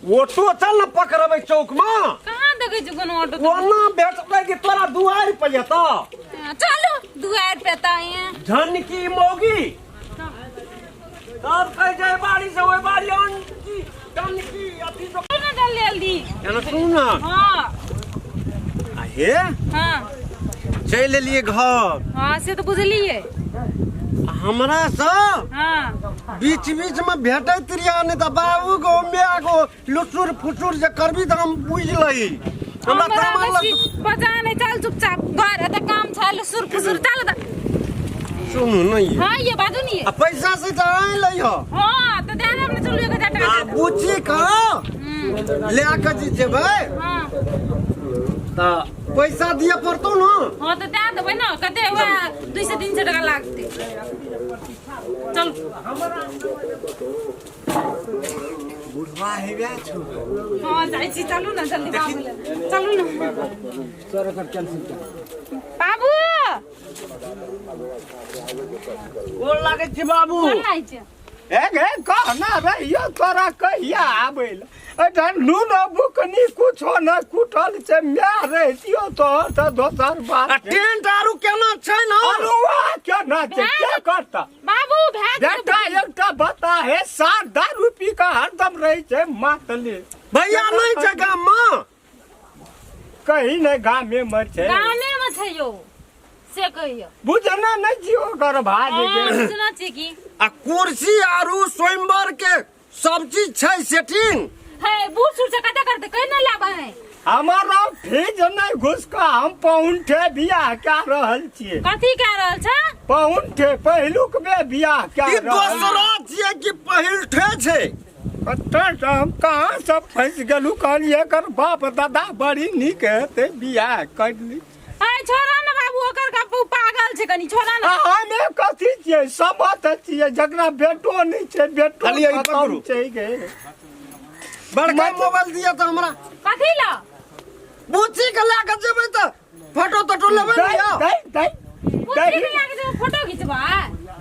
Auto चल न पकड़बै चौक में। कहाँ देखै छी कोनो ऑटो? कोना भेटतै कि तोरा दुआरि पर जेतौ? चलू दुआरि पे तऽ झनकी मौगी तब कहै छै बाड़ी से ओहि बाड़ी अनकी टनकी अथी तो ना जल्दी जल्दी। एना सुन ना। हाँ। आ हे। हाँ। चलि एलियै घर। हाँ से तऽ बुझलियै। हमरा से हाँ। बीच बीच में भेटैत रहिया, नहीं तऽ बाबू गो my go लुसुर फुसुर जे करबी तऽ हम बुझि लही। हमरा हमरा सामान बेसी लग बजा नहीं, चल चुपचाप घर एतऽ काम छै, लुसुर फुसुर चल तऽ। सुनू नहीं। हाँ ये बाजू नहीं। आ पैसा से तऽ आनि लही हो। हाँ तऽ दे देब ने, चलू 1000 टका आ दे देब। बुच्ची के लए कऽ जे जेबै हाँ। तऽ पैसा दिअ पड़तौ ने। हाँ तऽ दए देबै ने, कते वएह 200-300 टका लागतै। चल। बुढ़वा हेबे छौ। हाँ जाइ छी, चलू ने जल्दी बाबू लग। चलू ने बाबू। गोर लागै छी बाबू। गोर लागै छी। ए गे कह ना रे, यो तोरा कहिया आबै लए? एहिठाम नून बुकनी कुछो न कुटल छै, माय रहितियो तोहर तऽ दोसर बात। आ टेंट आरू केना छै ने? अरुआ केना छै, के करता? बाबू भए गेल। बेटा एकटा बता हे, सात दारू पी कऽ हरदम रहै छै मातले। भैया नहि छै गाम मे? कहीं नहि, गामे मे छै। गामे मे छै यौ, से कहियो। बुझना नहि छी ओकर भाज हाँ, के। बुझना छी की। आ कुर्सी आरू स्वयंवर के सब चीज छै सेटिंग। हे बूढ़ सूढ़ से कते करते कहि नहि लाबे है। हमारा फ्रिज नहीं घुस कऽ हम पहुँचे बियाह कए रहल छियै। कथी कए रहल छ? पहुँचे पहिलुक बे बियाह कए ई रहल। दोसरा छियै कि पहिलठे छै? कतऽ से हम कहाँ से फँसि गेलहुँ? कहलियै एकर बाप दादा बड़ी नीक हेतै, बियाह कर ली। आइ छोड़ा ने बाबू, ओकर गप उ पागल छै कनी, छोड़ा ने। आ हमे कथी छियै? समत छियै, जकरा बेटो नहि छै, बेटो खाली एहि खतम पकड़ू। छै गे। बड़का मोबाइल दिअ तऽ हमरा। कथी ल? बुच्ची के लए कऽ जेबै तऽ फोटो तोटो लेबै ने दै यौ। दै दै। बुच्ची के लए के जेबै फोटो घिचबै?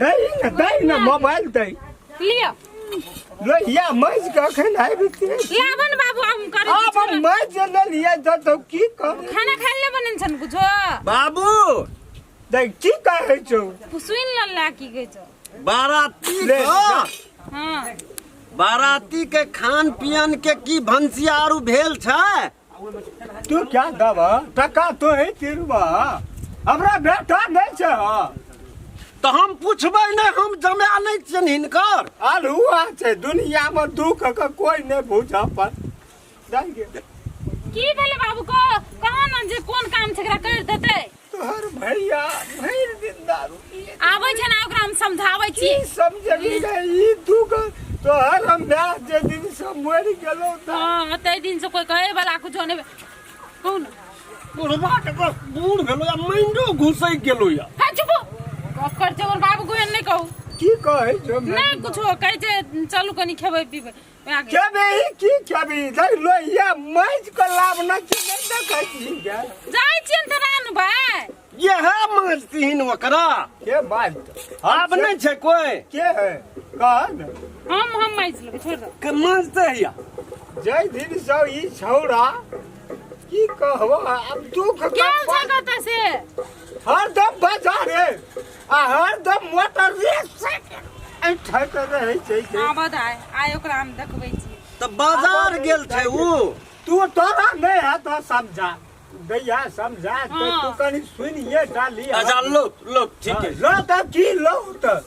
दै ने, दै ने मोबाइल दै। लिअ। लोहिया मजि के अखन आबिते। लाबऽ ने बाबू, हम करै छी, आब हम छोड़ऽ। मजि लेलियै तऽ की करू? खाना खाइ लए बनेने छन कुछो? बाबू। देख की कहै छौ। सुनि लल्ला की कहै छौ। बाराती ले, के जा। हाँ। बाराती के खान पियन के की भनसिया आरू भेल छै? तू क्या दब टका तो है तिरुआ, हमरा बेटा नहीं छै। तऽ हम पुछबै नहि, हम जमा नहि छियनि हिनकर। आलुआ छै दुनिया में दुख के कोई नहीं बुझ पर। की भेलै बाबू को? कहा न जे कोन काम छै एकरा कर देतै। तोहर भैया भरि दिन दारू पिए आबै छै ने, ओकरा हम समझाबै की छी। समझबी गे ई दुख? तोहर हम माय जे दिन से मरि गेलौ तऽ हाँ, ताहि दिन से कोई कहे वाला कुछो नहि। कहू ने। बुढ़वा के तऽ बूढ़ भेलो या माइंडो घुसैक गेलो या। हे चुप गप कर छै हमर बाबू को, एहन नहि कहू। की कहै छौ? नहि कुछो कहै छै, चलू कनी खेबै पीबै। वएह गै। खेबे की खेबी? देख लोहिया माजि के लाभ न छी, नहि देखै छी गे। जाइ छियनि तऽ रानबै। इएह माजतिहीन ओकरा। के बात? आब नहि छै कोई। के है कह ने। हम माजि लेबै, छोड़ि दो। के माजते हैया? जै दिन से ई छौड़ा की कहबो आब दुख के गेल छै कतऽ से? हरदम बाजारे आ हरदम मोटर रेस ऐठक रहै छै के। आबऽ दे आइ, आइ ओकरा हम देखबै छी। तऽ बाजार गेल छै उ। तू तोरा नहि हेतौ समझा दैया, समझा तऽ हाँ। तू कनि सुनिये डाली। अच्छा लो लो, ठीक है। लो तऽ की लो तऽ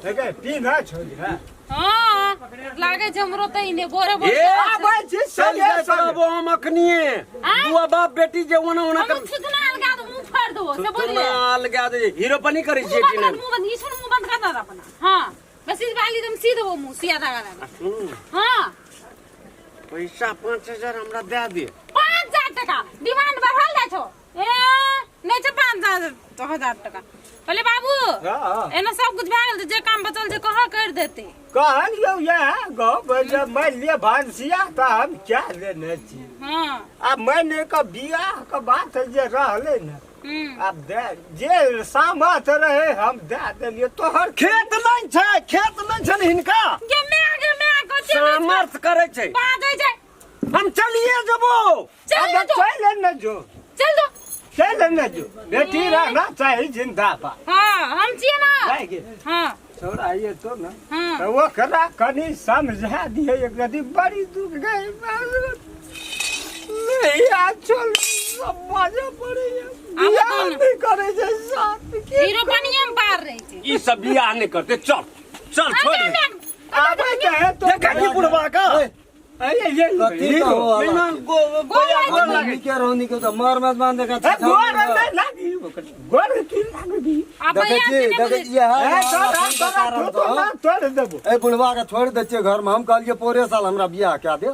देखे पीना छोड़ी है। हाँ लागे छै हमरो तऽ इने बोरे बोरे। ए, आबै छी चल संगे जाय संगे। करबो हम अखनिए। आँय? दुआ बाप बेटी जे ओना ओना हम कर थुथना अलगा दो, मुंह फाड़ दो से बोलिए। अलगा दे, हीरोपनी करै मुंह छियै बंद कि कर, नहि? मुंह बंद, ई सुन, मुंह बंद कर दे अपना। हाँ बस इस बाली एकदम सीधे वो मुंह सिया धागा लगा। हाँ। पैसा 5000 हमरा दे दे। 5000 टका डिमांड बढ़ल जाइ छौ। ए नहि छै 5000 टका। कहले बाबू। हाँ। एना सब कुछ भए गेल तऽ जे काम बचल छै कहाँ कर देते। कहलियौ इएह गप जे मानि लिअ भनसिया तऽ हम कए लेने छी। हाँ। आ मानि कऽ बियाह के बात जे रहलै ने, आब दे जे सामर्थ रहे हम दए देलियै। तोहर खेत नहि छै, खेत नहि छै ने हिनका। गे my, गे my, कथी छियै बस सामर्थ करै छै। बाजै छै। हम चलिए जेबो। चल अब जो। चल न जो। चल जो। चल न जो, बेटी रहना चाही जिंदाबाद। हाँ, हम छियै ना। जाय गे। हाँ। छोड़ा ये तो ना। हाँ। तो ओकरा कनी समझा दिए, एक रति बड़ी दुख गई नहीं आ चल सब बाजे पड़े। आब बियाह तो ना। नहीं करे छै साथ के। हीरो पनिये में पार रहै छै। ई सब बियाह नहीं करते, चल चल छोड़ दे। आबै के है तो। देखै छी बुढ़वा का। अरे ये कथी हीरो। कहू आब? बिना गोल गोल लागै। नीके रहू, नीके तऽ मर मेजबान देखा। ए, गोर नहीं लागी ओकर, गोर की लागी? आ देखै भैया छी, से नहि देखै बुझै छी, इएह ए, तोरा हमरा तोरा कारण तो सँ ना तोड़ देबो। एहि बुढ़वा के छोड़ि दै छियै घरमे। हम कहलियै पोरे साल हमरा बियाह कए दे।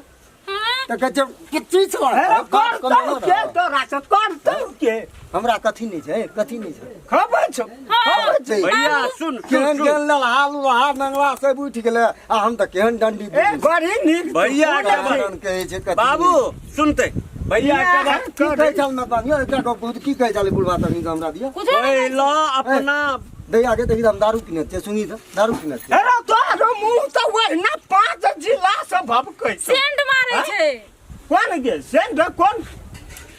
हाँ। तऽ कहै छै 25 लाख। ए, बाप करतौ कमेलहुँ के रहऽ। तोरा से करतौ के? हमरा कथी नहि छै, कथी नहि छै। खबर छौ, खबर छै। भैया सुन सुन। केहन सुन। केहन ललहा लुलहा नंगला सब उठि गेलै आ हम तऽ केहन डंडी ए बड़ी नीक। भैया के बात। कहै छै कथी। बाबू सुनते भैया के बात। की कहै छल मतलब यौ, एकटा गप कहू तऽ, की कहै छलै बुढ़वा तखनी से हमरा दिअ। कुछो नहि। पहिला अपना दैया के देखी तऽ हम दारू पीने छियै, सुनी तऽ दारू पीने छियै। अरे तोरो मुंह तऽ ओहिना पाँच जिला से भभकै छौ। सेंट मारै छै। कोन गे सेंध कोन?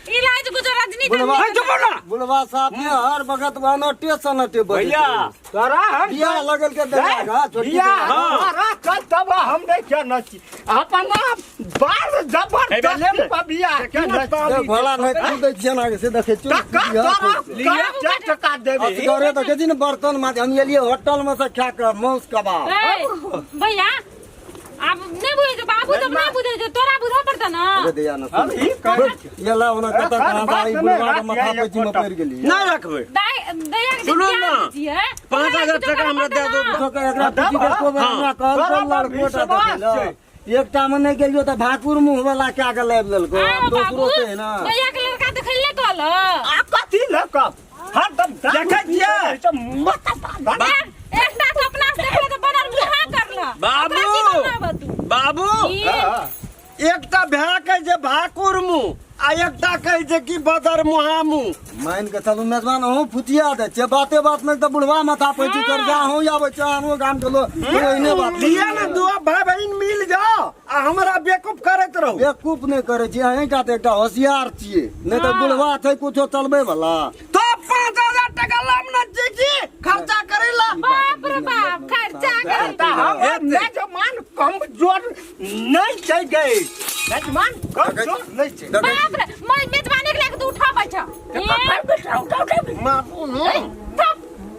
इलाज कुछो रजनी। बुढ़वा चुप ना। बुढ़वा साहब ने हर वक्त अनटे सनटे बजैत भैया। रहै छै। तोरा हम बियाह लगल के दैया के, छोटकी बियाह दैया के। हाँ। तोरा करतब हम नहीं केने छी, अपना बार जबरदस्ती पर बियाह केने छी। ए, भोला नहि तू दै छियै ना से देखै छियौ। टका तोरा कते टका देबही? असगरे देखै छी ने बर्तन माज। हम एलियै होटल में से खा के मांस कबाब। ए, भैया आब नहि बुझै छै, बाबू जब नहि बुझै छै तोरा बुझऽ पड़तै ना। अरे दैया ना हम सुन। ई कहै छी। ये ला ओना कतऽ एखन कहाँ बात से आई नहि बुढ़वा के राख माथा ये पैची में एकोटा। पड़ि गेली। नहीं रखबे। दाइ दैया के सुनू बियाह ना। छियै। 5,000 टका हमरा दए दो। तो के एकरा पूछि के एको बेर हाँ। हमरा कहल तोरा कोन पर लड़कोटा विश्वास देखै लए। एकटा मे नहि गेलियो तऽ भाकुर मुँह वाला कए के लाबि लेलको। आब दोसरो बाबू से ना। भैया के लड़का देखैले कहल। आ कथी लऽ कऽ हरदम दारू देखै छियै? पीबै छै, माथा पागल। एकटा के अपना से देखले तऽ बनल मुहा करल। बाबू। ओकरा की बनाबऽ तू? बाबू। ई, हाँ। एकटा भए कहै छै भाकुर मुँह आ एकटा कहै छै कि बदर मुहा मुँह। मान के चलू मेजबान, अहूँ फुतिया दै छियै बाते बात में तऽ बुढ़वा माथा पैची चढ़ जा। अहूँ आबै छै आनो गाम के लोग ओहिने बात। लिअ ने, दू भाई बहिन मिल जाओ आ हमरा बेवकूफ करैत रहू। बेवकूफ नहि करै छी, अहीं टा तऽ एकटा होशियार छियै, नहि तऽ बुढ़वा छै कुछो चलबै वाला। तो 5,000 टका लाम न छै की खर्चा करै ला। बाप रे बाप, खर्चा करे। तऽ हमर मेजबान कमजोर नहि छै गे, मेजबान कमजोर नहि छै। देखै बाप रे, मैं मेजबानी के लेके तू उठा बैठा। मापू न।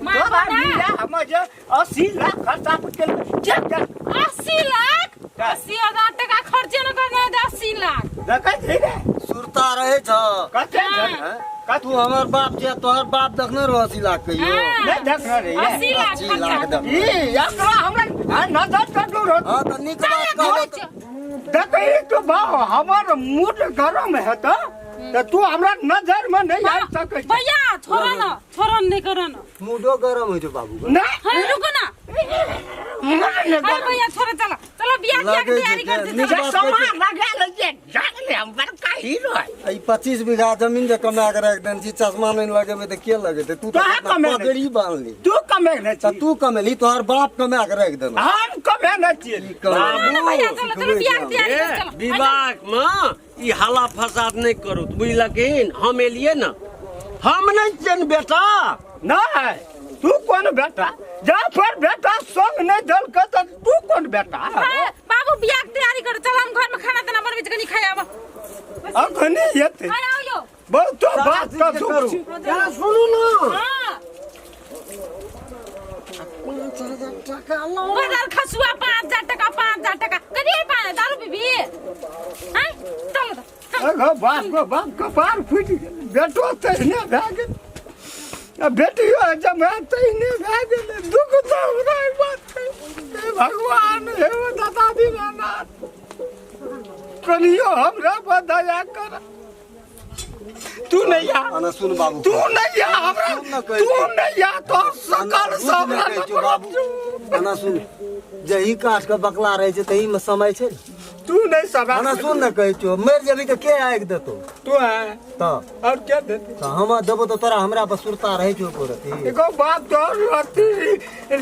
मार तोरा ना। बियाह मे जे 80 लाख खर्चा केलकै, के के? 80 लाख, 80,000 टका खर्चे न करना है 80 लाख। देखै छी रे? सुरता रहै छ? कते छै? हैं? तू हमर बाप छियै, तोहर बाप देखने रहो 80 लाख कहियो? हाँ। नहि देखने रहियै। 80 लाख 80 खर्चा। लाख देखने। ई एकरा हमरा आ, नजर कटू रह। हाँ तऽ नीक बात कहबै तऽ देखही तू भाव, हमर मूड गरम हेतौ तऽ तू हमरा नजर मे नहि आबि सकै छी। भैया छोड़ो न, छोड़ो न, नहीं करो न। मूडो गरम होइ छै बाबू के। नहि। हाँ, रुको ना। मूड नहि अरे गरम। भैया छोड़ो, चलो चलो, बियाह किया के लगै छै तैयारी जे कर दे। नीक चलो। बात। सामान लगा लै छियै, जागले हम बड़का हीरो है। ई 25 बीघा जमीन जे कमा के राखि देने छी, चश्मा नहि लगेबै तऽ के लगेतै? तू तऽ तोहे अपना कमेने पगड़ी बान्हली। तू कमेने तऽ छी? तू कमेली, तोहर बाप कमा के राखि देना। हम कमेने छियै। ना ना भैया, चलो चलो, बियाह के तैयारी कर, ए चलो। विवाह में ई हाला फसाद नहीं करू बुझलखिन। हम एलियै ने, हम नहीं छियनि बेटा। नहि, तू कोन बेटा? जा पर बेटा संग नहि देलकै तऽ तू कोन बेटा? हाँ, बाबू बियाह के तैयारी करो, चलो। हम घर में खाना ताना बनबै छी, कनी खाइ आब। अखनी एते खाइ आउ यौ। बहुतो बात का दुख करू छै। जरा सुनू ना। हाँ, बदल खसुआ, 5,000 टका, 5,000 टका कनी पाँच दारू पीबी हैं। चलो तो चलो। अगो बाप गो बाप, कपार फूटि गेल। बेटो तहिने भए गेल आ बेटियो जमा तहिने भए गेल। दुख तऽ हमरा ई बात छै। हे भगवान, हे दादा दीनानाथ, कनियो हमरा पर दया कर। तू नहीं आ। अना सुन बाबू। तू नहीं आ हमरा। सुन न कहै तू छी। नहीं आ तो सकल अना सब झूठ नहि कहै छियौ बाबू। अना सुन, जही काठ के बकला रहै छै तही में समय छै ने। तू नहीं सभा हमरा सुन ने कहै छियौ मरि जेबही तऽ के आगि देतौ तू है तऽ और क्या देते तऽ हम देबो तऽ तोरा हमरा पर सुरता रहै छौ एको रत्ती एगो बात तो रीति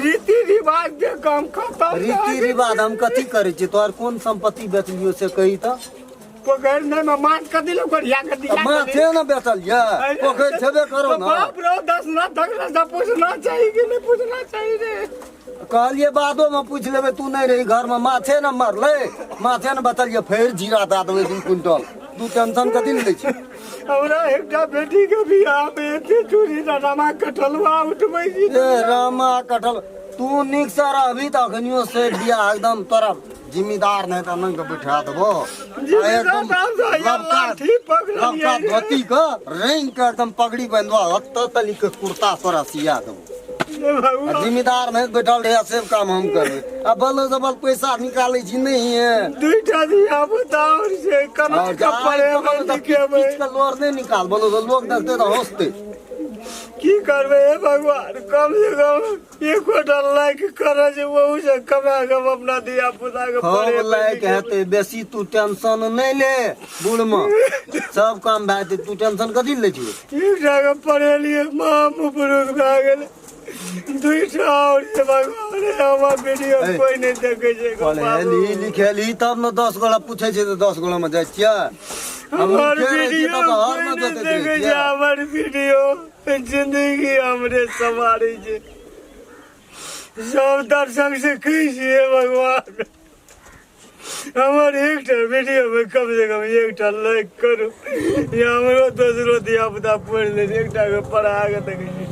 रीति रिवाज के काम खत्म रीति रिवाज हम कथी करै छी तोहर कोन संपत्ति बेचलियौ से कही तऽ पोखरि नहि मे माछ कथी लए गोरिया के दिया माछे ने बेचल यऽ पोखरि छेबे करो तो ने बाप रो दस ना तक ना पूछना चाहिए कि नहीं पूछना चाहिए रे कहलिए बादो में पूछ लेबै तू नहीं रही घर में माछे ने मरलै माछे ने बचलिए फेर जीरा दए देबै 2 क्विंटल। तू टेंशन कथी लए लै छी? हमरा एकटा बेटी के बियाह मे एते चूड़ी रामा कटलवा उठबै छी। ए रामा कटल, तू नीक से रहबी तऽ अखनियो से बियाह एकदम तोरा जिम्मेदार नहीं तऽ नंग बैठा देबो आ एकदम लबका लबका धोती के रंग के एकदम पगड़ी बंधवा हत्ता तली के कुर्ता तोरा सिया देबो। आ जिम्मेदार नहीं बैठल रहे से काम हम करबै। आ बल जबल पैसा निकालै छी नहीं है। दुईटा धिया पुता और से केना और के पढ़ेबै लिखेबै? के लोर नहीं निकाल बोलो तो लोग देखते तो हंसते। की करबै हे भगवान? कम से कम एकोटा लाइक करे छै, ओहू से कमा के हम अपना धिया पुता के खूब पढ़ेबै लाइक लिखेबै। हेतै। बेसी तू टेंशन नहीं ले बूढ़ में, सब काम भए जेतै। तू टेंशन कथी लै छी? एकटा के पढ़ेलियै, माम उपरुक भए गेलै। दुईटा और छै। भगवान हे, हमर वीडियो ए, कोई नहीं देखै छै गो बाबू। पढ़ेली लिखेली तब ने 10 गोड़ा पूछै छै तऽ 10 गोड़ा में जाइ छियै। हम हमर मूर्खे रहै छियै वीडियो तब तऽ हर कोई में नहीं जोतैत देखै रहै छै। छियै। हमर वीडियो जिंदगी हमरे संवारै छै। सब दर्शक से कहै छियै, भगवान, हमर एकटा वीडियो में कम से कम एकटा लाइक करू या हमरो दोसरो धिया पुता पढ़ि ले, एकटा के पढ़ा के देखै छी।